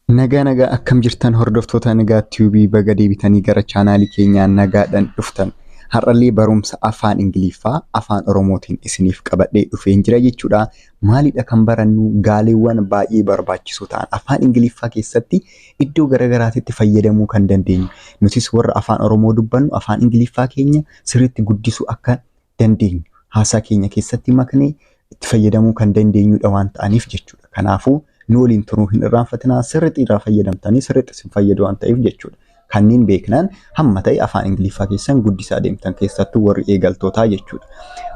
Nagaa nagaa, akkam jirtan hordoftoota Nagaa Tube? Baga deebitanii gara chaanaalii keenyaa nagaadhaan dhuftan. Har'allee barumsa afaan Ingiliffaa afaan Oromootiin isiniif qabadhee dhufeen jira jechuudha. Maalidha kan barannu? Gaaleewwan baay'ee barbaachisoo ta'an afaan Ingiliffaa keessatti iddoo garaagaraatitti fayyadamuu kan dandeenyu. Nutis warra afaan Oromoo dubbannu afaan Ingiliffaa keenya sirriitti guddisuu akka dandeenyu, haasaa keenya keessatti maknee itti fayyadamuu kan dandeenyudha waan ta'aniif jechuudha. Kanaafuu nu waliin turuu hin irraanfatinaa, sirriitti irraa fayyadamtanii sirriitti isin fayyadu waan ta'eef jechuudha. Kanneen beeknaan hamma ta'e afaan Ingiliffaa keessan guddisaa deemtan, keessattuu warri eegaltootaa jechuudha.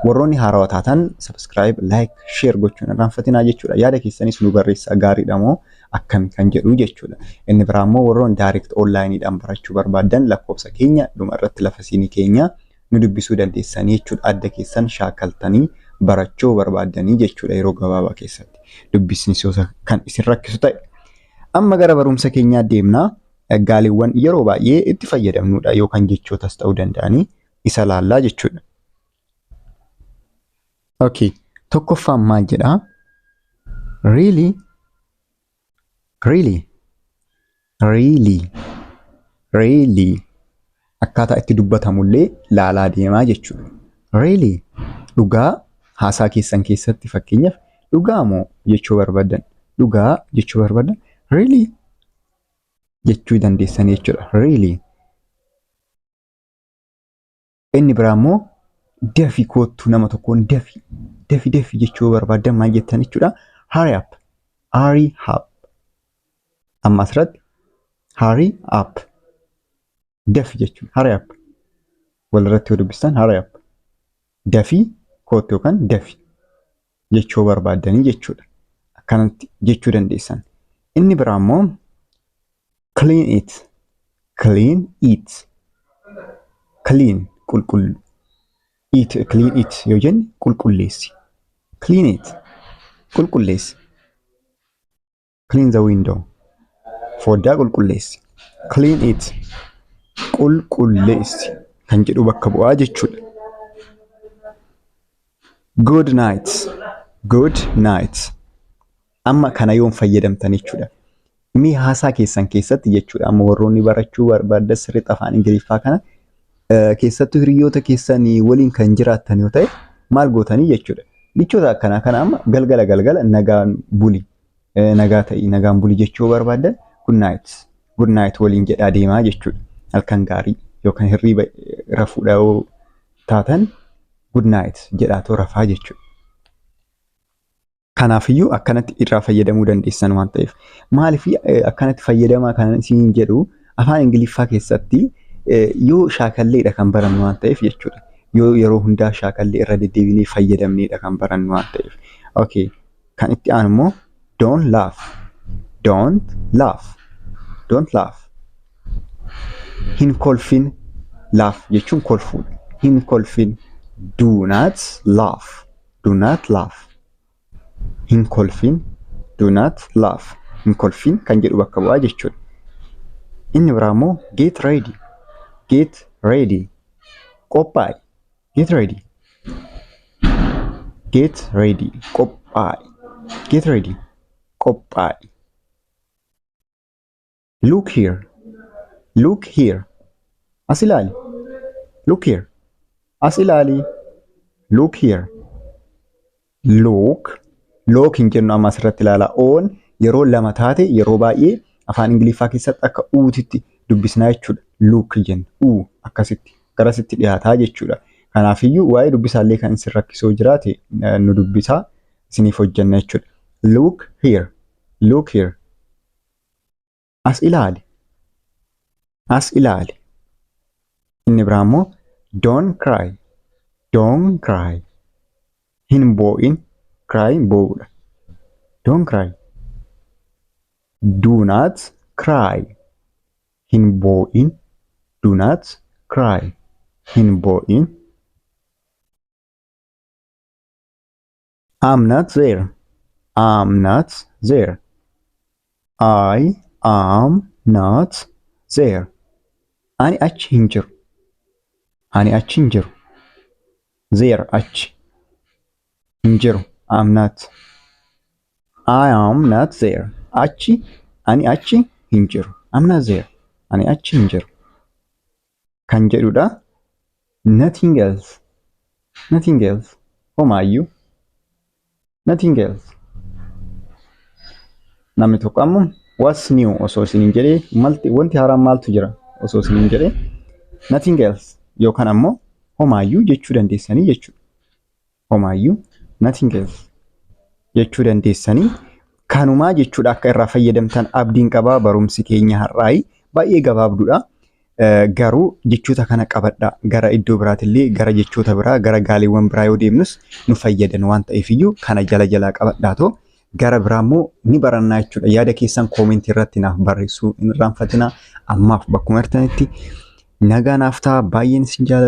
Warroonni haarawaa taatan subscribe, like, share gochuun irraanfatinaa jechuudha. Yaada keessanis nu barreessaa, gaariidha moo akkami kan jedhu jechuudha. Inni biraa immoo warroonni direct onlineidhaan barachuu barbaadan lakkoofsa keenya dhuma irratti lafa siinii keenya nu dubbisuu dandeessanii jechuudha. Adda keessan shaakaltanii barachuu barbaaddanii jechuudha yeroo gabaabaa keessatti. Dubbisni kan isin rakkisu ta'e. Amma gara barumsa keenyaa deemnaa. Gaaleewwan yeroo baay'ee itti fayyadamnudha yookaan jechootas ta'uu danda'anii isa laallaa jechuudha. Okay, tokkoffaan maal jedhaa? Really, really, really, really. Akkaataa itti dubbatamullee laalaa deemaa jechuudha. Really, dhugaa. Haasaa keessan keessatti fakkeenyaaf dhugaa moo jechuu barbaadan, dhugaa jechuu barbaadan, really jechuu dandeessan jechuudha. Really. Inni biraa immoo dafii koottu, nama tokkoon dafi dafi dafi jechuu barbaadan maal jettan jechuudha? Hurry up, hurry up. Amma asirratti hurry up, dafi jechuudha. Hurry up. Walirratti yoo dubbistan hurry up. Dafii koottu yookaan dafi jechuu barbaaddanii jechuudha. Akkanatti jechuu dandeessan. Inni biraa immoo clean it, clean it, clean qulqullu, it, clean it yoo jenne qulqulleessi. Clean it, qulqulleessi. Clean the window, foddaa qulqulleessi. Clean it, qulqulleessi kan jedhu bakka bu'aa jechuudha. Good night, good night. Amma kana yoom fayyadamtan jechuudha? Mee haasaa keessan keessatti jechuudha. Amma warroonni barachuu barbaadan sirriitti afaan Ingiliffaa kana, keessattuu hiriyoota keessanii waliin kan jiraattan yoo ta'e, maal gootanii jechuudha? Jechoota akkanaa kana amma galgala galgala nagaan buli, nagaa ta'ii, nagaan buli jechuu barbaadan good night, good night waliin jedhaa deemaa jechuudha. Halkan gaarii yookaan hirriiba rafuudha yoo taatan good night jedhaatoo rafaa jechuudha. Kanaafiyyuu akkanatti irraa fayyadamuu dandeessan waan ta'eef. Maaliif akkanatti fayyadamaa kan isin jedhu? Afaan Ingiliffaa keessatti yoo shaakalleedha kan barannu waan ta'eef jechuudha. Yoo yeroo hundaa shaakallee irra deddeebinee fayyadamneedha kan barannu waan ta'eef. Okay. Kan itti aanu immoo don't laugh. Don't laugh. Don't laugh. Hin kolfin. Laugh jechuun kolfuudha. Hin kolfin. Do not laugh. Do not laugh. Hin kolfin. Do not laugh. Hin kolfin kan jedhu bakka bu'aa jechuudha. Inni biraa immoo get ready. Get ready. Qophaa'i. Get ready. Get ready. Qophaa'i. Get ready. Qophaa'i. Look here. Look here. As ilaali. Look here. As ilaali. Look here. Look. Look hin jennu, amma asirratti ilaalaa. Oon yeroo lama taate yeroo baay'ee afaan Ingiliffaa keessatti akka uutitti dubbisnaa jechuudha. Look jenna. Uu akkasitti garasitti dhiyaataa jechuudha. Kanaafiyyuu waa'ee dubbisaallee kan isin rakkisoo jiraate nu dubbisaa, isiniif hojjenna jechuudha. Look here. Look here. As ilaali. As ilaali. Inni biraa immoo don't cry. Don't cry. Hin boo'in. Cry boo'uudha. Don't cry. Do not cry. Hin boo'in. Do not cry. Hin boo'in. I'm not there. I'm not there. I am not there. Ani achi hin jiru. Ani achi hin jiru. There achi. Hin jiru. I'm not. I am not there. Achi Ani achi hin jiru. I'm not there. Ani achi hin jiru. Kan jedhudha. Nothing else. Nothing else. Homaayyuu. Nothing else. Namni tokko ammoo "What's new?" osoo isiniin jedhee, malti wanti haaraan maaltu jira osoo isiniin jedhee, "Nothing else" yookaan ammoo "homaayyuu" jechuu dandeessanii jechuudha. Homaayyuu, "nothing else" jechuu dandeessanii. Kanumaa jechuudha. Akka irraa fayyadamtan abdiin qabaa. Barumsi keenya har'aayi baay'ee gabaabduudha. Garuu jechoota kana qabadhaa, gara iddoo biraatillee, gara jechoota biraa, gara gaaleewwan biraa yoo deemnus nu fayyadan waan ta'eef iyyuu kana jala jalaa qabadhaatoo gara biraa immoo ni barannaa jechuudha. Yaada keessan koomentii irratti naaf barreessuu hin irraanfatinaa. Ammaaf bakkuma jirtanitti nagaa naaf ta'a. Baay'een isin jaalladha.